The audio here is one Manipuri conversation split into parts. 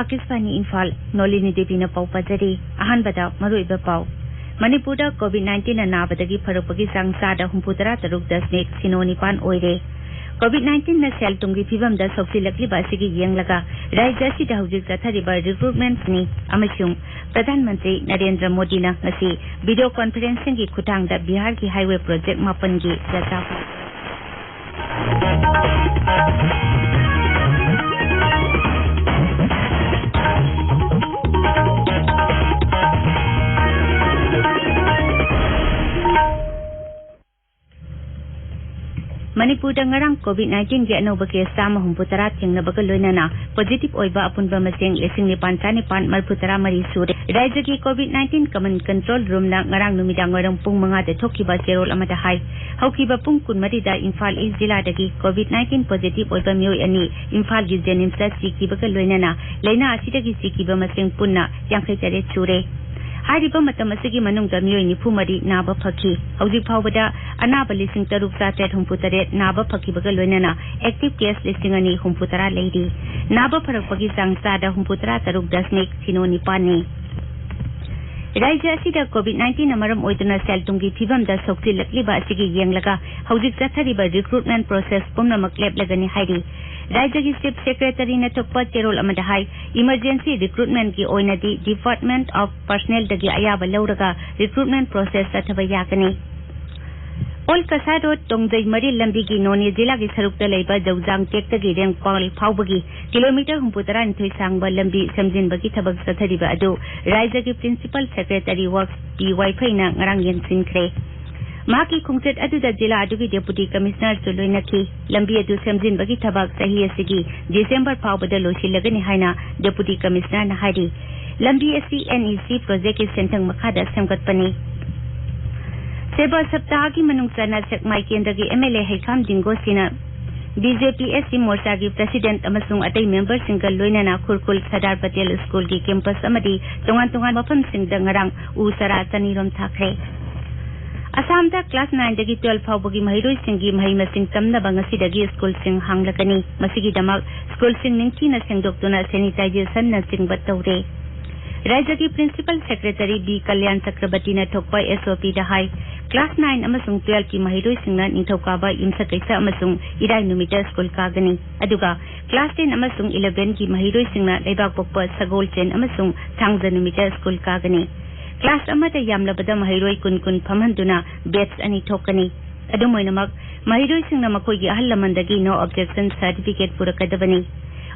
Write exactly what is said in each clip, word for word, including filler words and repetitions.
ꯑꯥꯀꯥꯁꯕꯥꯅꯤ ꯏꯝꯐꯥꯜ, ꯅꯣꯂꯤꯅꯤ ꯗꯦꯕꯤꯅ ꯄꯥꯎ ꯄꯥꯖꯔꯤ꯫ ꯑꯍꯥꯟꯕꯗ ꯃꯔꯨꯑꯣꯏꯕ ꯄꯥꯎ꯫ ꯃꯅꯤꯄꯨꯔꯗ COVID nineteen ꯅ ꯅꯥꯕꯗꯒꯤ ꯐꯔꯛꯄꯒꯤ ꯆꯥꯡ ꯆꯥꯗ ꯍꯨꯝꯐꯨꯇꯔꯥ ꯇꯔꯨꯛ ꯗꯁꯃꯤꯛ ꯁꯤꯅꯣ ꯅꯤꯄꯥꯟ ꯑꯣꯏꯔꯦ꯫ COVID nineteen ꯅ ꯁꯦꯜ ꯊꯨꯝꯒꯤ ꯐꯤꯕꯝꯗ ꯁꯣꯛꯆꯤꯜꯂꯛꯂꯤꯕ ꯑꯁꯤꯒꯤ ꯌꯦꯡꯂꯒ ꯔꯥꯖ꯭ꯌ ꯑꯁꯤꯗ ꯍꯧꯖꯤꯛ ꯆꯠꯊꯔꯤꯕ recruitment ꯅꯤ ꯑꯃꯁꯨꯡ ꯄ꯭ꯔꯙꯥꯟ ꯃꯟꯇ꯭ꯔꯤ ꯅꯔꯦꯟꯗ꯭ꯔ ꯃꯣꯗꯤꯅ ꯉꯁꯤ video conferencing ꯒꯤ ꯈꯨꯠꯊꯥꯡꯗ ꯕꯤꯍꯥꯔꯒꯤ highway project ꯃꯥꯄꯟꯒꯤ ꯆꯔꯆꯥ ꯃꯅꯤꯄꯨꯔꯗ ꯉꯔꯥꯡ COVID nineteen ꯒꯤ ꯑꯅꯧꯕ case ꯆꯥꯝꯃ ꯍꯨꯝꯐꯨꯇꯔꯥ ꯊꯦꯡꯅꯕꯒ ꯂꯣꯏꯅꯅ positive ꯑꯣꯏꯕ ꯑꯄꯨꯟꯕ ꯃꯁꯤꯡ ꯂꯤꯁꯤꯡ ꯅꯤꯄꯥꯟ ꯆꯥꯅꯤꯄꯥꯟ ꯃꯔꯤꯐꯨꯇꯔꯥ ꯃꯔꯤ ꯁꯨꯔꯦ꯫ ꯔꯥꯖ꯭ꯌꯒꯤ COVID nineteen command control room ꯅ ꯉꯔꯥꯡ ꯅꯨꯃꯤꯗꯥꯡ ꯋꯥꯏꯔꯝ ꯄꯨꯡ ꯃꯉꯥꯗ ꯊꯣꯛꯈꯤꯕ ꯆꯦꯔꯣꯜ ꯑꯃꯗ ꯍꯥꯏ, ꯍꯧꯈꯤꯕ ꯄꯨꯡ ꯀꯨꯟꯃꯔꯤꯗ Imphal East ꯖꯤꯂꯥꯗꯒꯤ COVID nineteen positive ꯑꯣꯏꯕ ꯃꯤꯑꯣꯏ ꯑꯅꯤ ꯏꯝꯐꯥꯜꯒꯤ JNIMS ꯇ ꯁꯤꯈꯤꯕꯒ ꯂꯣꯏꯅꯅ ꯂꯩꯅꯥ ꯑꯁꯤꯗꯒꯤ ꯁꯤꯈꯤꯕ ꯃꯁꯤꯡ ꯄꯨꯟꯅ ꯌꯥꯡꯈꯩ ꯇꯔꯦꯠ ꯁꯨꯔꯦ꯫ ꯍꯥꯏꯔꯤꯕ ꯃꯇꯝ ꯑꯁꯤꯒꯤ ꯃꯅꯨꯡꯗ ꯃꯤꯑꯣꯏ ꯅꯤꯐꯨ ꯃꯔꯤ ꯅꯥꯕ ꯐꯈꯤ꯫ ꯍꯧꯖꯤꯛ ꯐꯥꯎꯕꯗ ꯑꯅꯥꯕ ꯂꯤꯁꯤꯡ ꯇꯔꯨꯛ ꯆꯥꯇ꯭ꯔꯦꯠ ꯍꯨꯝꯐꯨ ꯇꯔꯦꯠ ꯅꯥꯕ ꯐꯈꯤꯕꯒ ꯂꯣꯏꯅꯅ active case ꯂꯤꯁꯤꯡ ꯑꯅꯤ ꯍꯨꯝꯐꯨꯇꯔꯥ ꯂꯩꯔꯤ꯫ ꯅꯥꯕ ꯐꯔꯛꯄꯒꯤ ꯆꯥꯡ ꯆꯥꯗ ꯍꯨꯝꯐꯨꯇꯔꯥ ꯇꯔꯨꯛ ꯗꯁꯃꯤꯛ ꯁꯤꯅꯣ ꯅꯤꯄꯥꯟꯅꯤ꯫ ꯔꯥꯖ꯭ꯌ ꯑꯁꯤꯗ COVID nineteen ꯅ ꯃꯔꯝ ꯑꯣꯏꯗꯨꯅ ꯁꯦꯜ ꯊꯨꯝꯒꯤ ꯐꯤꯕꯝꯗ ꯁꯣꯛꯆꯤꯜꯂꯛꯂꯤꯕ ꯑꯁꯤꯒꯤ ꯌꯦꯡꯂꯒ ꯍꯧꯖꯤꯛ ꯆꯠꯊꯔꯤꯕ recruitment process ꯄꯨꯝꯅꯃꯛ ꯂꯦꯞꯂꯒꯅꯤ ꯍꯥꯏꯔꯤ꯫ ꯔꯥꯖ꯭ꯌꯒꯤ Chief Secretary ꯅ ꯊꯣꯛꯄ ꯆꯦꯔꯣꯜ ꯑꯃꯗ ꯍꯥꯏ, emergency recruitment ꯀꯤ ꯑꯣꯏꯅꯗꯤ Department of Personnel ꯗꯒꯤ ꯑꯌꯥꯕ ꯂꯧꯔꯒ recruitment process ꯆꯠꯊꯕ ꯌꯥꯒꯅꯤ꯫ ꯑꯣꯜ ꯀꯁꯥꯔ ꯔꯣꯗ ꯇꯣꯡꯖꯩ ꯃꯔꯤꯜ ꯂꯝꯕꯤꯒꯤ ꯅꯣꯅꯦ ꯖꯤꯂꯥꯒꯤ ꯁꯔꯨꯛꯇ ꯂꯩꯕ ꯖꯧꯖꯥꯡ ꯇꯦꯛꯇꯒꯤ ꯔꯦꯡꯄꯥꯜ ꯐꯥꯎꯕꯒꯤ ꯀꯤꯂꯣꯃꯤꯇꯔ ꯍꯨꯝꯐꯨꯇꯔꯥꯅꯤꯊꯣꯏ ꯁꯥꯡꯕ ꯂꯝꯕꯤ ꯁꯦꯝꯖꯤꯟꯕꯒꯤ ꯊꯕꯛ ꯆꯠꯊꯔꯤꯕ ꯑꯗꯨ ꯔꯥꯖ꯭ꯌꯒꯤ Principal Secretary Works ꯄꯤ ꯋꯥꯏꯐꯩꯅ ꯉꯔꯥꯡ ꯌꯦꯡꯁꯤꯟꯈ꯭ꯔꯦ꯫ ꯃꯍꯥꯛꯀꯤ ꯈꯣꯡꯆꯠ ꯑꯗꯨꯗ ꯖꯤꯂꯥ ꯑꯗꯨꯒꯤ Deputy Commissioner ꯁꯨ ꯂꯣꯏꯅꯈꯤ꯫ ꯂꯝꯕꯤ ꯑꯗꯨ ꯁꯦꯝꯖꯤꯟꯕꯒꯤ ꯊꯕꯛ ꯆꯍꯤ ꯑꯁꯤꯒꯤ December ꯐꯥꯎꯕꯗ ꯂꯣꯏꯁꯤꯜꯂꯒꯅꯤ ꯍꯥꯏꯅ Deputy Commissioner ꯅ ꯍꯥꯏꯔꯤ꯫ ꯂꯝꯕꯤ ꯑꯁꯤ NEC project ꯀꯤ ꯁꯦꯟꯊꯪ ꯃꯈꯥꯗ ꯁꯦꯝꯒꯠꯄꯅꯤ꯫ ꯁꯦꯕꯥ ꯁꯞꯇꯥꯍꯒꯤ ꯃꯅꯨꯡ ꯆꯟꯅ ꯁꯦꯛꯃꯥꯏ ꯀꯦꯟꯗ꯭ꯔꯒꯤ MLA ꯍꯩꯈꯥꯝ ꯗꯤꯡꯒꯣꯁꯤꯅ BJP SC ꯃꯣꯔꯆꯥꯒꯤ President ꯑꯃꯁꯨꯡ ꯑꯇꯩ member ꯁꯤꯡꯒ ꯂꯣꯏꯅꯅ ꯈꯨꯔꯈꯨꯜ ꯁꯔꯗꯥꯔ ꯄꯇꯦꯜ ꯁ꯭ꯀꯨꯜꯒꯤ campus ꯑꯃꯗꯤ ꯇꯣꯉꯥꯟ ꯇꯣꯉꯥꯟꯕ ꯃꯐꯝꯁꯤꯡꯗ ꯉꯔꯥꯡ ꯎ ꯆꯥꯔꯥ ꯆꯅꯤꯔꯣꯝ ꯊꯥꯈ꯭ꯔꯦ꯫ ꯑꯁꯥꯝꯗ class nine ꯗꯒꯤ twelve ꯐꯥꯎꯕꯒꯤ ꯃꯍꯩꯔꯣꯏꯁꯤꯡꯒꯤ ꯃꯍꯩ ꯃꯁꯤꯡ ꯇꯝꯅꯕ ꯉꯁꯤꯗꯒꯤ ꯁ꯭ꯀꯨꯜꯁꯤꯡ ꯍꯥꯡꯂꯒꯅꯤ꯫ ꯃꯁꯤꯒꯤꯗꯃꯛ ꯁ꯭ꯀꯨꯜꯁꯤꯡ ꯅꯤꯡꯊꯤꯅ ꯁꯦꯡꯗꯣꯛꯇꯨꯅ sanitization ꯅꯆꯤꯡꯕ ꯇꯧꯔꯦ꯫ ꯔꯥꯖ꯭ꯌꯒꯤ principal secretary ꯕꯤ ꯀꯂꯌꯥꯟ ꯆꯀ꯭ꯔꯕꯔꯇꯤꯅ ꯊꯣꯛꯄ SOP ꯗ ꯍꯥꯏ, class nine ꯑꯃꯁꯨꯡ twelve ꯀꯤ ꯃꯍꯩꯔꯣꯏꯁꯤꯡꯅ ꯅꯤꯡꯊꯧꯀꯥꯕ, ꯌꯨꯝꯁꯀꯩꯁ ꯑꯃꯁꯨꯡ ꯏꯔꯥꯏ ꯅꯨꯃꯤꯠꯇ ꯁ꯭ꯀꯨꯜ ꯀꯥꯒꯅꯤ꯫ ꯑꯗꯨꯒ class ten ꯑꯃꯁꯨꯡ eleven ꯒꯤ ꯃꯍꯩꯔꯣꯏꯁꯤꯡꯅ ꯂꯩꯕꯥꯛꯄꯣꯛꯄ, ꯁꯒꯣꯜꯁꯦꯟ ꯑꯃꯁꯨꯡ ꯊꯥꯡꯖ ꯅꯨꯃꯤꯠꯇ ꯁ꯭ꯀꯨꯜ ꯀꯥꯒꯅꯤ꯫ Class ꯑꯃꯗ ꯌꯥꯝꯂꯕꯗ ꯃꯍꯩꯔꯣꯏ ꯀꯨꯟ ꯀꯨꯟ ꯐꯝꯍꯟꯗꯨꯅ batch ꯑꯅꯤ ꯊꯣꯛꯀꯅꯤ꯫ ꯑꯗꯨꯝ ꯑꯣꯏꯅꯃꯛ, ꯃꯍꯩꯔꯣꯏꯁꯤꯡꯅ ꯃꯈꯣꯏꯒꯤ ꯑꯍꯜ ꯂꯃꯟꯗꯒꯤ no objection certificate ꯄꯨꯔꯛꯀꯗꯕꯅꯤ꯫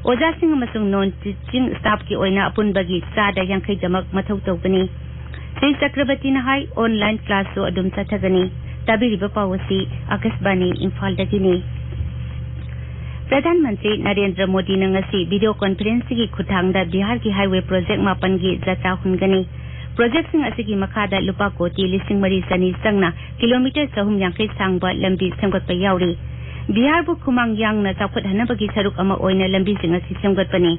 ꯑꯣꯖꯥꯁꯤꯡ ꯑꯃꯁꯨꯡ non teaching staff ꯀꯤ ꯑꯣꯏꯅ ꯑꯄꯨꯟꯕꯒꯤ ꯆꯥꯗ ꯌꯥꯡꯈꯩꯗꯃꯛ ꯃꯊꯧ ꯇꯧꯒꯅꯤ꯫ ꯁ꯭ꯔꯤ ꯆꯀ꯭ꯔꯕꯔꯇꯤꯅ ꯍꯥꯏ, online class ꯁꯨ ꯑꯗꯨꯝ ꯆꯠꯊꯒꯅꯤ꯫ ꯇꯥꯕꯤꯔꯤꯕ ꯄꯥꯎ ꯑꯁꯤ ꯑꯀꯥꯁꯕꯥꯅꯤ ꯏꯝꯐꯥꯜꯗꯒꯤꯅꯤ꯫ ꯄ꯭ꯔꯙꯥꯟ ꯃꯟꯇ꯭ꯔꯤ ꯅꯔꯦꯟꯗ꯭ꯔ ꯃꯣꯗꯤꯅ ꯉꯁꯤ video conference ꯀꯤ ꯈꯨꯠꯊꯥꯡꯗ ꯕꯤꯍꯥꯔꯒꯤ highway project ꯃꯥꯄꯟꯒꯤ ꯖꯥꯇ꯭ꯔꯥ ꯍꯨꯟꯒꯅꯤ꯫ Project ꯁꯤꯡ ꯑꯁꯤꯒꯤ ꯃꯈꯥꯗ ꯂꯨꯄꯥ ꯀꯣꯇꯤ ꯂꯤꯁꯤꯡ ꯃꯔꯤ ꯆꯅꯤ ꯆꯪꯅ kilometre ꯆꯍꯨꯝ ꯌꯥꯡꯈꯩ ꯁꯥꯡꯕ ꯂꯝꯕꯤ ꯁꯦꯝꯒꯠꯄ ꯌꯥꯎꯔꯤ꯫ ꯕꯤꯍꯥꯔꯕꯨ ꯈꯨꯃꯥꯡ ꯌꯥꯡꯅ ꯆꯥꯎꯈꯠꯍꯟꯅꯕꯒꯤ ꯁꯔꯨꯛ ꯑꯃ ꯑꯣꯏꯅ ꯂꯝꯕꯤꯁꯤꯡ ꯑꯁꯤ ꯁꯦꯝꯒꯠꯄꯅꯤ꯫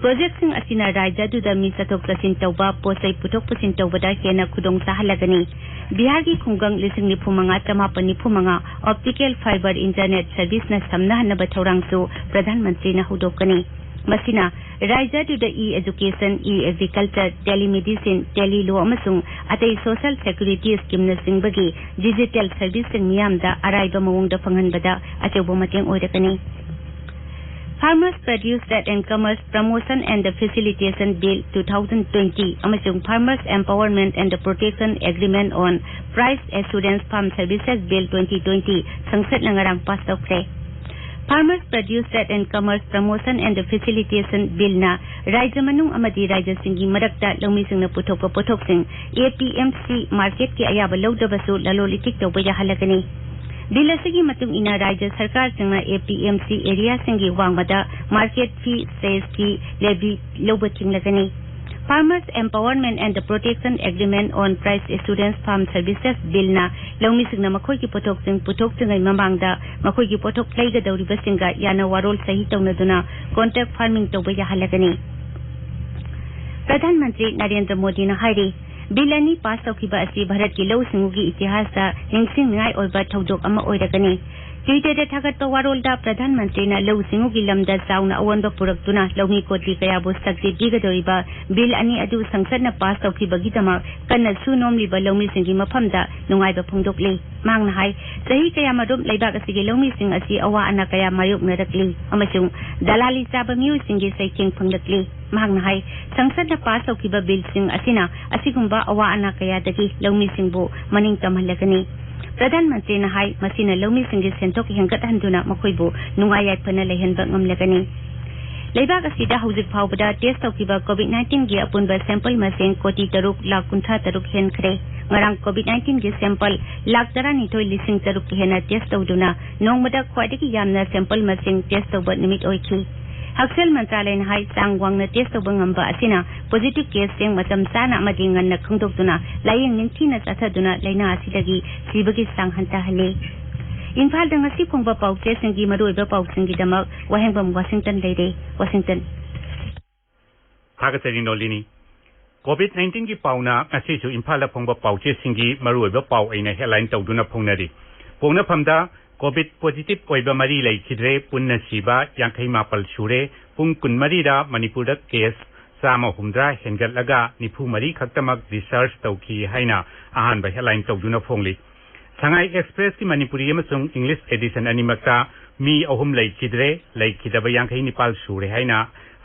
Project ꯁꯤꯡ ꯑꯁꯤꯅ ꯔꯥꯖ꯭ꯌ ꯑꯗꯨꯗ ꯃꯤ ꯆꯠꯊꯣꯛ ꯆꯠꯁꯤꯟ ꯇꯧꯕ, ꯄꯣꯠ ꯆꯩ ꯄꯨꯊꯣꯛ ꯄꯨꯁꯤꯟ ꯇꯧꯕꯗ ꯍꯦꯟꯅ ꯈꯨꯗꯣꯡ ꯆꯥꯍꯜꯂꯒꯅꯤ꯫ ꯕꯤꯍꯥꯔꯒꯤ ꯈꯨꯡꯒꯪ ꯂꯤꯁꯤꯡ ꯅꯤꯐꯨ ꯃꯉꯥ ꯆꯃꯥꯄꯟ ꯅꯤꯐꯨ ꯃꯉꯥ optical fiber internet service ꯅ ꯁꯝꯅꯍꯟꯅꯕ ꯊꯧꯔꯥꯡꯁꯨ ꯄ꯭ꯔꯙꯥꯟ ꯃꯟꯇ꯭ꯔꯤꯅ ꯍꯧꯗꯣꯛꯀꯅꯤ꯫ ꯃꯁꯤꯅ ꯔꯥꯖ꯭ꯌ ꯑꯗꯨꯗ e-education, e-agriculture, telemedicine, tele law ꯑꯃꯁꯨꯡ ꯑꯇꯩ social security scheme ꯅꯆꯤꯡꯕꯒꯤ digital service ꯁꯤꯡ ꯃꯤꯌꯥꯝꯗ ꯑꯔꯥꯏꯕ ꯃꯑꯣꯡꯗ ꯐꯪꯍꯟꯕꯗ ꯑꯆꯧꯕ ꯃꯇꯦꯡ ꯑꯣꯏꯔꯒꯅꯤ꯫ Farmers Produce Trade and Commerce Promotion and the Facilitation Bill two thousand twenty ꯑꯃꯁꯨꯡ Farmers Empowerment and the Protection Agreement on Price Assurance Farm Services Bill twenty twenty ꯁꯪꯁꯠꯅ ꯉꯔꯥꯡ pass ꯇꯧꯈ꯭ꯔꯦ꯫ Farmers Produce Trade and Commerce Promotion and the Facilitation Bill ꯅ ꯔꯥꯖ꯭ꯌ ꯃꯅꯨꯡ ꯑꯃꯗꯤ ꯔꯥꯖ꯭ꯌꯁꯤꯡꯒꯤ ꯃꯔꯛꯇ ꯂꯧꯃꯤꯁꯤꯡꯅ ꯄꯨꯊꯣꯛꯄ ꯄꯣꯠꯊꯣꯛꯁꯤꯡ APMC market ꯀꯤ ꯑꯌꯥꯕ ꯂꯧꯗꯕꯁꯨ ꯂꯂꯣꯟ ꯏꯇꯤꯛ ꯇꯧꯕ ꯌꯥꯍꯜꯂꯒꯅꯤ꯫ Bill ꯑꯁꯤꯒꯤ ꯃꯇꯨꯡ ꯏꯟꯅ ꯔꯥꯖ꯭ꯌ ꯁꯔꯀꯥꯔꯁꯤꯡꯅ APMC area ꯁꯤꯡꯒꯤ ꯋꯥꯡꯃꯗ market fee, cess fee, levy ꯂꯧꯕ ꯊꯤꯡꯂꯒꯅꯤ꯫ Farmers Empowerment and the Protection Agreement on Price Assurance Farm Services Bill ꯅ ꯂꯧꯃꯤꯁꯤꯡꯅ ꯃꯈꯣꯏꯒꯤ ꯄꯣꯠꯊꯣꯛꯁꯤꯡ ꯄꯨꯊꯣꯛꯇ꯭ꯔꯤꯉꯩ ꯃꯃꯥꯡꯗ ꯃꯈꯣꯏꯒꯤ ꯄꯣꯠꯊꯣꯛ ꯂꯩꯒꯗꯧꯔꯤꯕꯁꯤꯡꯒ ꯌꯥꯅ ꯋꯥꯔꯣꯜ ꯁꯍꯤ ꯇꯧꯅꯗꯨꯅ contract farming ꯇꯧꯕ ꯌꯥꯍꯜꯂꯒꯅꯤ꯫ ꯄ꯭ꯔꯙꯥꯟ ꯃꯟꯇ꯭ꯔꯤ ꯅꯔꯦꯟꯗ꯭ꯔ ꯃꯣꯗꯤꯅ ꯍꯥꯏꯔꯤ, ꯕꯤꯜ ꯑꯅꯤ ꯄꯥꯁ ꯇꯧꯈꯤꯕ ꯑꯁꯤ ꯚꯥꯔꯠꯀꯤ ꯂꯧꯎ ꯁꯤꯡꯎꯒꯤ ꯏꯇꯤꯍꯥꯁꯇ ꯅꯤꯡꯁꯤꯡꯅꯤꯡꯉꯥꯏ ꯑꯣꯏꯕ ꯊꯧꯗꯣꯛ ꯑꯃ ꯑꯣꯏꯔꯒꯅꯤ꯫ ꯇ꯭ꯋꯤꯇꯔꯗ ꯊꯥꯒꯠꯄ ꯋꯥꯔꯣꯜꯗ ꯄ꯭ꯔꯙꯥꯟ ꯃꯟꯇ꯭ꯔꯤꯅ ꯂꯧꯎ ꯁꯤꯡꯎꯒꯤ ꯂꯝꯗ ꯆꯥꯎꯅ ꯑꯑꯣꯟꯕ ꯄꯨꯔꯛꯇꯨꯅ ꯂꯧꯃꯤ ꯀꯣꯇꯤ ꯀꯌꯥꯕꯨ ꯁꯛꯇꯤ ꯄꯤꯒꯗꯧꯔꯤꯕ ꯕꯤꯜ ꯑꯅꯤ ꯑꯗꯨ ꯁꯪꯁꯠꯅ ꯄꯥꯁ ꯇꯧꯈꯤꯕꯒꯤꯗꯃꯛ ꯀꯟꯅ ꯁꯨ ꯅꯣꯝꯂꯤꯕ ꯂꯧꯃꯤꯁꯤꯡꯒꯤ ꯃꯐꯝꯗ ꯅꯨꯡꯉꯥꯏꯕ ꯐꯣꯡꯗꯣꯛꯂꯤ꯫ ꯃꯍꯥꯛꯅ ꯍꯥꯏ, ꯆꯍꯤ ꯀꯌꯥꯃꯔꯨꯝ ꯂꯩꯕꯥꯛ ꯑꯁꯤꯒꯤ ꯂꯧꯃꯤꯁꯤꯡ ꯑꯁꯤ ꯑꯋꯥ ꯑꯅꯥ ꯀꯌꯥ ꯃꯥꯌꯣꯛꯅꯔꯛꯂꯤ ꯑꯃꯁꯨꯡ ꯗꯂꯥꯂꯤ ꯆꯥꯕ ꯃꯤꯑꯣꯏꯁꯤꯡꯒꯤ ꯆꯩꯊꯦꯡ ꯐꯪꯂꯛꯂꯤ꯫ ꯃꯍꯥꯛꯅ ꯍꯥꯏ, ꯁꯪꯁꯠꯅ ꯄꯥꯁ ꯇꯧꯈꯤꯕ ꯕꯤꯜꯁꯤꯡ ꯑꯁꯤꯅ ꯑꯁꯤꯒꯨꯝꯕ ꯑꯋꯥ ꯑꯅꯥ ꯀꯌꯥꯗꯒꯤ ꯂꯧꯃꯤꯁꯤꯡꯕꯨ ꯃꯅꯤꯡ ꯇꯝꯍꯜꯂꯒꯅꯤ꯫ ꯄ꯭ꯔꯙꯥꯟ ꯃꯟꯇ꯭ꯔꯤꯅ ꯍꯥꯏ, ꯃꯁꯤꯅ ꯂꯧꯃꯤꯁꯤꯡꯒꯤ ꯁꯦꯟꯊꯣꯛ ꯍꯦꯟꯒꯠꯍꯟꯗꯨꯅ ꯃꯈꯣꯏꯕꯨ ꯅꯨꯡꯉꯥꯏ ꯌꯥꯏꯐꯅ ꯂꯩꯍꯟꯕ ꯉꯝꯂꯒꯅꯤ꯫ ꯂꯩꯕꯥꯛ ꯑꯁꯤꯗ ꯍꯧꯖꯤꯛ ꯐꯥꯎꯕꯗ ꯇꯦꯁ ꯇꯧꯈꯤꯕ ꯀꯣꯚꯤꯗ ꯅꯥꯏꯟꯇꯤꯟꯒꯤ ꯑꯄꯨꯟꯕ ꯁꯦꯝꯄꯜ ꯃꯁꯤꯡ ꯀꯣꯇꯤ ꯇꯔꯨꯛ ꯂꯥꯈ ꯀꯨꯟꯊ꯭ꯔꯥ ꯇꯔꯨꯛ ꯍꯦꯟꯈ꯭ꯔꯦ꯫ ꯉꯔꯥꯡ ꯀꯣꯚꯤꯗ ꯅꯥꯏꯟꯇꯤꯟꯒꯤ ꯁꯦꯝꯄꯜ ꯂꯥꯈ ꯇꯔꯥꯅꯤꯊꯣꯏ ꯂꯤꯁꯤꯡ ꯇꯔꯨꯛꯀꯤ ꯍꯦꯟꯅ ꯇꯦꯁ ꯇꯧꯗꯨꯅ ꯅꯣꯡꯃꯗ ꯈ꯭ꯋꯥꯏꯗꯒꯤ ꯌꯥꯝꯅ ꯁꯦꯝꯄꯜ ꯃꯁꯤꯡ ꯇꯦꯁ ꯇꯧꯕ ꯅꯨꯃꯤꯠ ꯑꯣꯏꯈꯤ꯫ ꯍꯛꯁꯦꯜ ꯃꯟꯇ꯭ꯔꯥꯂꯌꯅ ꯍꯥꯏ, ꯆꯥꯡ ꯋꯥꯡꯅ ꯇꯦꯁ ꯇꯧꯕ ꯉꯝꯕ ꯑꯁꯤꯅ ꯄꯣꯖꯤꯇꯤꯚ ꯀꯦꯁꯁꯤꯡ ꯃꯇꯝ ꯆꯥꯅ ꯑꯃꯗꯤ ꯉꯟꯅ ꯈꯪꯗꯣꯛꯇꯨꯅ ꯂꯥꯌꯦꯡ ꯅꯤꯡꯊꯤꯅ ꯆꯠꯊꯗꯨꯅ ꯂꯥꯏꯅꯥ ꯑꯁꯤꯗꯒꯤ ꯁꯤꯕꯒꯤ ꯆꯥꯡ ꯍꯟꯊꯍꯜꯂꯤ꯫ ꯏꯝꯐꯥꯜꯗ ꯉꯁꯤ ꯐꯣꯡꯕ ꯄꯥꯎꯆꯦꯁꯤꯡꯒꯤ ꯃꯔꯨꯑꯣꯏꯕ ꯄꯥꯎꯁꯤꯡꯒꯤꯗꯃꯛ ꯋꯥꯍꯦꯡꯕꯝ ꯋꯥꯁꯤꯡꯇꯟ ꯂꯩꯔꯦ꯫ ꯋꯥꯁꯤꯡꯇꯟ꯫ ꯊꯥꯒꯠꯆꯔꯤ ꯅꯣꯂꯤꯅꯤ꯫ ꯀꯣꯚꯤꯗ ꯅꯥꯏꯟꯇꯤꯟꯒꯤ ꯄꯥꯎꯅ ꯉꯁꯤꯁꯨ ꯏꯝꯐꯥꯜꯗ ꯐꯣꯡꯕ ꯄꯥꯎꯆꯦꯁꯤꯡꯒꯤ ꯃꯔꯨꯑꯣꯏꯕ ꯄꯥꯎ ꯑꯩꯅ ꯍꯦꯗꯂꯥꯏꯟ ꯇꯧꯗꯨꯅ ꯐꯣꯡꯅꯔꯤ꯫ ꯄꯣꯛꯅꯐꯝꯗ ꯀꯣꯚꯤꯗ ꯄꯣꯖꯤꯇꯤꯚ ꯑꯣꯏꯕ ꯃꯔꯤ ꯂꯩꯈꯤꯗ꯭ꯔꯦ, ꯄꯨꯟꯅ ꯁꯤꯕ ꯌꯥꯡꯈꯩ ꯃꯥꯄꯜ ꯁꯨꯔꯦ꯫ ꯄꯨꯡ ꯀꯨꯟꯃꯔꯤꯗ ꯃꯅꯤꯄꯨꯔꯗ ꯀꯦꯁ ꯆꯥꯝꯃ ꯍꯨꯝꯗ꯭ꯔꯥ ꯍꯦꯟꯒꯠꯂꯒ ꯅꯤꯐꯨ ꯃꯔꯤ ꯈꯛꯇꯃꯛ ꯗꯤꯁꯆꯥꯔꯖ ꯇꯧꯈꯤ ꯍꯥꯏꯅ ꯑꯍꯥꯟꯕ ꯍꯦꯗꯂꯥꯏꯟ ꯇꯧꯗꯨꯅ ꯐꯣꯡꯂꯤ꯫ ꯁꯉꯥꯏ ꯑꯦꯛꯁꯄ꯭ꯔꯦꯁꯀꯤ ꯃꯅꯤꯄꯨꯔꯤ ꯑꯃꯁꯨꯡ ꯏꯪꯂꯤꯁ ꯑꯦꯗꯤꯁꯟ ꯑꯅꯤꯃꯛꯇ ꯃꯤ ꯑꯍꯨꯝ ꯂꯩꯈꯤꯗ꯭ꯔꯦ, ꯂꯩꯈꯤꯗꯕ ꯌꯥꯡꯈꯩ ꯅꯤꯄꯥꯜ ꯁꯨꯔꯦ ꯍꯥꯏꯅ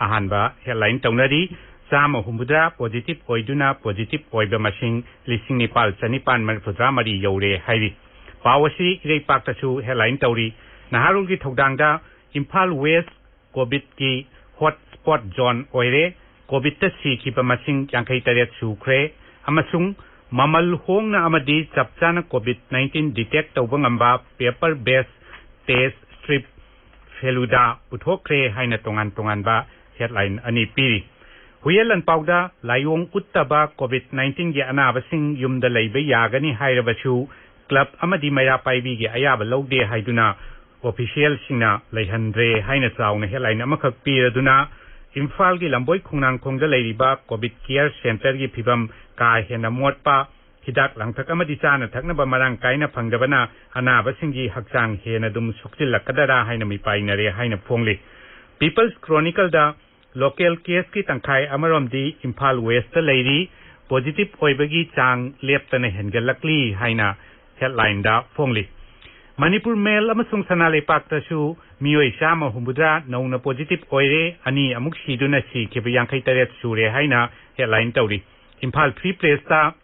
ꯑꯍꯥꯟꯕ ꯍꯦꯗꯂꯥꯏꯟ ꯇꯧꯅꯔꯤ꯫ ꯆꯥꯝꯃ ꯍꯨꯝꯐꯨꯇꯔꯥ ꯄꯣꯖꯤꯇꯤꯚ ꯑꯣꯏꯗꯨꯅ ꯄꯣꯖꯤꯇꯤꯚ ꯑꯣꯏꯕ ꯃꯁꯤꯡ ꯂꯤꯁꯤꯡ ꯅꯤꯄꯥꯜ ꯆꯅꯤꯄꯥꯜ ꯃꯔꯤꯐꯨꯇꯔꯥ ꯃꯔꯤ ꯌꯧꯔꯦ ꯍꯥꯏꯔꯤ꯫ ꯄꯥꯎ ꯑꯁꯤ ꯏꯔꯩꯄꯥꯛꯇꯁꯨ ꯍꯦꯗꯂꯥꯏꯟ ꯇꯧꯔꯤ꯫ ꯅꯍꯥꯔꯣꯜꯒꯤ ꯊꯧꯗꯥꯡꯗ ꯏꯝꯐꯥꯜ ꯋꯦꯁ ꯀꯣꯚꯤꯗꯀꯤ ꯍꯣꯠ ꯁ꯭ꯄꯣꯠ ꯖꯣꯟ ꯑꯣꯏꯔꯦ꯫ ꯀꯣꯚꯤꯗꯇ ꯁꯤꯈꯤꯕ ꯃꯁꯤꯡ ꯌꯥꯡꯈꯩ ꯇꯔꯦꯠ ꯁꯨꯈ꯭ꯔꯦ ꯑꯃꯁꯨꯡ ꯃꯃꯜ ꯍꯣꯡꯅ ꯑꯃꯗꯤ ꯆꯞ ꯆꯥꯅ ꯀꯣꯚꯤꯗ ꯅꯥꯏꯟꯇꯤꯟ ꯗꯤꯇꯦꯛ ꯇꯧꯕ ꯉꯝꯕ ꯄꯦꯄꯔ ꯕꯦꯁ ꯇꯦꯁ ꯁ꯭ꯇ꯭ꯔꯤꯞ ꯐꯦꯂꯨꯗꯥ ꯄꯨꯊꯣꯛꯈ꯭ꯔꯦ ꯍꯥꯏꯅ ꯇꯣꯉꯥꯟ ꯇꯣꯉꯥꯟꯕ ꯍꯦꯗꯂꯥꯏꯟ ꯑꯅꯤ ꯄꯤꯔꯤ꯫ ꯍꯨꯏꯌꯦꯟ ꯂꯥꯟꯄꯥꯎꯗ ꯂꯥꯏꯑꯣꯡ ꯎꯠꯇꯕ ꯀꯣꯚꯤꯗ ꯅꯥꯏꯟꯇꯤꯟꯒꯤ ꯑꯅꯥꯕꯁꯤꯡ ꯌꯨꯝꯗ ꯂꯩꯕ ꯌꯥꯒꯅꯤ ꯍꯥꯏꯔꯕꯁꯨ ꯀ꯭ꯂꯕ ꯑꯃꯗꯤ ꯃꯩꯔꯥ ꯄꯥꯏꯕꯤꯒꯤ ꯑꯌꯥꯕ ꯂꯧꯗꯦ ꯍꯥꯏꯗꯨꯅ ꯑꯣꯐꯤꯁꯤꯌꯦꯜꯁꯤꯡꯅ ꯂꯩꯍꯟꯗ꯭ꯔꯦ ꯍꯥꯏꯅ ꯆꯥꯎꯅ ꯍꯦꯗꯂꯥꯏꯟ ꯑꯃꯈꯛ ꯄꯤꯔꯗꯨꯅ ꯏꯝꯐꯥꯜꯒꯤ ꯂꯝꯕꯣꯏ ꯈꯣꯡꯅꯥꯡꯈꯣꯡꯗ ꯂꯩꯔꯤꯕ ꯀꯣꯚꯤꯗ ꯀꯤꯌꯔ ꯁꯦꯟꯇꯔꯒꯤ ꯐꯤꯕꯝ ꯀꯥ ꯍꯦꯟꯅ ꯃꯣꯠꯄ, ꯍꯤꯗꯥꯛ ꯂꯥꯡꯊꯛ ꯑꯃꯗꯤ ꯆꯥꯅ ꯊꯛꯅꯕ ꯃꯔꯥꯡ ꯀꯥꯏꯅ ꯐꯪꯗꯕꯅ ꯑꯅꯥꯕꯁꯤꯡꯒꯤ ꯍꯛꯆꯥꯡ ꯍꯦꯟꯅ ꯑꯗꯨꯝ ꯁꯣꯛꯆꯤꯜꯂꯛꯀꯗꯔꯥ ꯍꯥꯏꯅ ꯃꯤꯄꯥꯏꯅꯔꯦ ꯍꯥꯏꯅ ꯐꯣꯡꯂꯤ꯫ ꯄꯤꯄꯜꯁ ꯀ꯭ꯔꯣꯅꯤꯀꯜꯗ ꯂꯣꯀꯦꯜ ꯀꯦꯁꯀꯤ ꯇꯪꯈꯥꯏ ꯑꯃꯔꯣꯝꯗꯤ ꯏꯝꯐꯥꯜ ꯋꯦꯁꯇ ꯂꯩꯔꯤ, ꯄꯣꯖꯤꯇꯤꯚ ꯑꯣꯏꯕꯒꯤ ꯆꯥꯡ ꯂꯦꯞꯇꯅ ꯍꯦꯟꯒꯠꯂꯛꯂꯤ ꯍꯥꯏꯅ ꯍꯦꯗꯂꯥꯏꯟꯗ ꯐꯣꯡꯂꯤ꯫ ꯃꯅꯤꯄꯨꯔ ꯃꯦꯜ ꯑꯃꯁꯨꯡ ꯁꯅꯥ ꯂꯩꯄꯥꯛꯇꯁꯨ ꯃꯤꯑꯣꯏ ꯆꯥꯝꯃ ꯍꯨꯝꯐꯨꯇꯔꯥ ꯅꯧꯅ ꯄꯣꯖꯤꯇꯤꯚ ꯑꯣꯏꯔꯦ, ꯑꯅꯤ ꯑꯃꯨꯛ ꯁꯤꯗꯨꯅ ꯁꯤꯈꯤꯕ ꯌꯥꯡꯈꯩ ꯇꯔꯦꯠ ꯁꯨꯔꯦ ꯍꯥꯏꯅ ꯍꯦꯗꯂꯥꯏꯟ ꯇꯧꯔꯤ꯫ ꯏꯝꯐꯥꯜ ꯐ꯭ꯔꯤ ꯄ꯭ꯔꯦꯁꯇ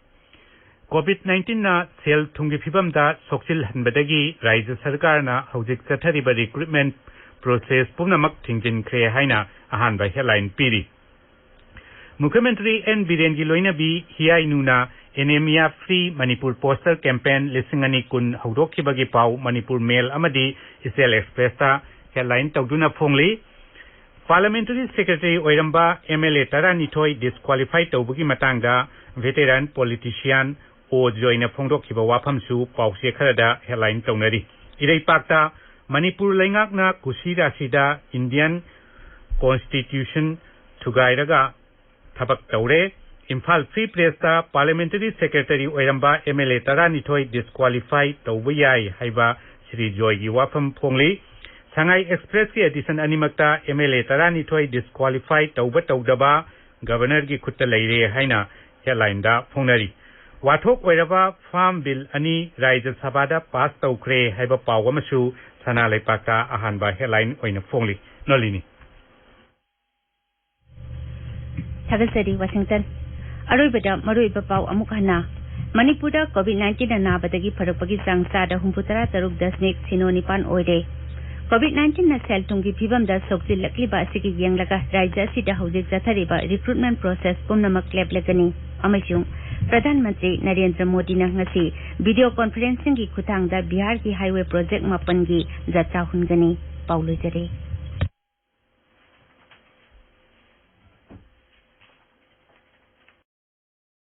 ꯀꯣꯚꯤꯗ ꯅꯥꯏꯟꯇꯤꯟꯅ ꯁꯦꯜ ꯊꯨꯝꯒꯤ ꯐꯤꯕꯝꯗ ꯁꯣꯛꯆꯤꯜꯍꯟꯕꯗꯒꯤ ꯔꯥꯖ꯭ꯌ ꯁꯔꯀꯥꯔꯅ ꯍꯧꯖꯤꯛ ꯆꯠꯊꯔꯤꯕ ꯔꯤꯀ꯭ꯔꯨꯠꯃꯦꯟ ꯄ꯭ꯔꯣꯁꯦꯁ ꯄꯨꯝꯅꯃꯛ ꯊꯤꯡꯖꯤꯟꯈ꯭ꯔꯦ ꯍꯥꯏꯅ ꯑꯍꯥꯟꯕ ꯍꯦꯗꯂꯥꯏꯟ ꯄꯤꯔꯤ꯫ ꯃꯨꯈ꯭ꯌ ꯃꯟꯇ꯭ꯔꯤ ꯑꯦꯟ ꯕꯤꯔꯦꯟꯒꯤ ꯂꯣꯏꯅꯕꯤ ꯍꯤꯌꯥꯏꯅꯨꯅ anemia free Manipur poster campaign ꯂꯤꯁꯤꯡ ꯑꯅꯤ ꯀꯨꯟ ꯍꯧꯗꯣꯛꯈꯤꯕꯒꯤ ꯄꯥꯎ ꯃꯅꯤꯄꯨꯔ ꯃꯦꯜ ꯑꯃꯗꯤ ꯏꯆꯦꯜ ꯑꯦꯛꯁꯄ꯭ꯔꯦꯁꯇ ꯍꯦꯗꯂꯥꯏꯟ ꯇꯧꯗꯨꯅ ꯐꯣꯡꯂꯤ꯫ ꯄꯥꯔꯂꯤꯌꯥꯃꯦꯟꯇꯔꯤ ꯁꯦꯀ꯭ꯔꯦꯇꯔꯤ ꯑꯣꯏꯔꯝꯕ ꯑꯦꯝ ꯑꯦꯜ ꯑꯦ ꯇꯔꯥꯅꯤꯊꯣꯏ ꯗꯤꯁꯀ꯭ꯋꯥꯂꯤꯐꯥꯏ ꯇꯧꯕꯒꯤ ꯃꯇꯥꯡꯗ ꯚꯦꯇꯦꯔꯥꯟ ꯄꯣꯂꯤꯇꯤꯁꯤꯌꯥꯟ ꯑꯣ ꯖꯣꯏꯅ ꯐꯣꯡꯗꯣꯛꯈꯤꯕ ꯋꯥꯐꯝꯁꯨ ꯄꯥꯎꯆꯦ ꯈꯔꯗ ꯍꯦꯗꯂꯥꯏꯟ ꯇꯧꯅꯔꯤ꯫ ꯏꯔꯩꯄꯥꯛꯇ ꯃꯅꯤꯄꯨꯔ ꯂꯩꯉꯥꯛꯅ ꯀꯨꯁꯤ ꯔꯥꯁꯤꯗ ꯏꯟꯗꯤꯌꯟ ꯀꯣꯟꯁꯇꯤꯇ꯭ꯌꯨꯁꯟ ꯊꯨꯒꯥꯏꯔꯒ ꯊꯕꯛ ꯇꯧꯔꯦ꯫ ꯏꯝꯐꯥꯜ ꯐ꯭ꯔꯤ ꯄ꯭ꯔꯦꯁꯇ ꯄꯥꯔꯂꯤꯌꯥꯃꯦꯟꯇꯔꯤ ꯁꯦꯀ꯭ꯔꯦꯇꯔꯤ ꯑꯣꯏꯔꯝꯕ ꯑꯦꯝ ꯑꯦꯜ ꯑꯦ ꯇꯔꯥꯅꯤꯊꯣꯏ ꯗꯤꯁꯀ꯭ꯋꯥꯂꯤꯐꯥꯏ ꯇꯧꯕ ꯌꯥꯏ ꯍꯥꯏꯕ ꯁ꯭ꯔꯤ ꯖꯣꯏꯒꯤ ꯋꯥꯐꯝ ꯐꯣꯡꯂꯤ꯫ ꯁꯉꯥꯏ ꯑꯦꯛꯁꯄ꯭ꯔꯦꯁꯀꯤ ꯑꯦꯗꯤꯁꯟ ꯑꯅꯤꯃꯛꯇ ꯑꯦꯝ ꯑꯦꯜ ꯑꯦ ꯇꯔꯥꯅꯤꯊꯣꯏ ꯗꯤꯁꯀ꯭ꯋꯥꯂꯤꯐꯥꯏ ꯇꯧꯕ ꯇꯧꯗꯕ ꯒꯕꯔꯅꯔꯒꯤ ꯈꯨꯠꯇ ꯂꯩꯔꯦ ꯍꯥꯏꯅ ꯍꯦꯗꯂꯥꯏꯟꯗ ꯐꯣꯡꯅꯔꯤ꯫ ꯋꯥꯊꯣꯛ ꯑꯣꯏꯔꯕ ꯐꯥꯔꯝ ꯕꯤꯜ ꯑꯅꯤ ꯔꯥꯖ꯭ꯌ ꯁꯚꯥꯗ ꯄꯥꯁ ꯇꯧꯈ꯭ꯔꯦ ꯍꯥꯏꯕ ꯄꯥꯎ ꯑꯃꯁꯨ ꯁꯅꯥ ꯂꯩꯄꯥꯛꯇ ꯑꯍꯥꯟꯕ ꯍꯦꯗꯂꯥꯏꯟ ꯑꯣꯏꯅ ꯐꯣꯡꯂꯤ꯫ ꯅꯣꯂꯤꯅꯤ꯫ ꯊꯥꯒꯠꯆꯔꯤ, ꯋꯥꯁꯤꯡꯇꯟ꯫ ꯑꯔꯣꯏꯕꯗ ꯃꯔꯨꯑꯣꯏꯕ ꯄꯥꯎ ꯑꯃꯨꯛ ꯍꯟꯅ꯫ ꯃꯅꯤꯄꯨꯔꯗ ꯀꯣꯚꯤꯗ ꯅꯥꯏꯟꯇꯤꯟꯅ ꯅꯥꯕꯗꯒꯤ ꯐꯔꯛꯄꯒꯤ ꯆꯥꯡ ꯆꯥꯗ ꯍꯨꯝꯐꯨꯇꯔꯥ ꯇꯔꯨꯛ ꯗꯁꯃꯤꯛ ꯁꯤꯅꯣ ꯅꯤꯄꯥꯟ ꯑꯣꯏꯔꯦ꯫ ꯀꯣꯚꯤꯗ ꯅꯥꯏꯟꯇꯤꯟꯅ ꯁꯦꯜ ꯊꯨꯝꯒꯤ ꯐꯤꯕꯝꯗ ꯁꯣꯛꯆꯤꯜꯂꯛꯂꯤꯕ ꯑꯁꯤꯒꯤ ꯌꯦꯡꯂꯒ ꯔꯥꯖ꯭ꯌ ꯑꯁꯤꯗ ꯍꯧꯖꯤꯛ ꯆꯠꯊꯔꯤꯕ ꯔꯤꯀ꯭ꯔꯨꯠꯃꯦꯟ ꯄ꯭ꯔꯣꯁꯦꯁ ꯄꯨꯝꯅꯃꯛ ꯂꯦꯞꯂꯒꯅꯤ ꯑꯃꯁꯨꯡ ꯄ꯭ꯔꯙꯥꯟ ꯃꯟꯇ꯭ꯔꯤ ꯅꯔꯦꯟꯗ꯭ꯔ ꯃꯣꯗꯤꯅ ꯉꯁꯤ ꯚꯤꯗꯤꯑꯣ ꯀꯣꯟꯐꯔꯦꯟꯁꯤꯡꯒꯤ ꯈꯨꯠꯊꯥꯡꯗ ꯕꯤꯍꯥꯔꯒꯤ ꯍꯥꯏꯋꯦ ꯄ꯭ꯔꯣꯖꯦꯛ ꯃꯥꯄꯟꯒꯤ ꯖꯇ꯭ꯔꯥ ꯍꯨꯟꯒꯅꯤ꯫ ꯄꯥꯎ ꯂꯣꯏꯖꯔꯦ꯫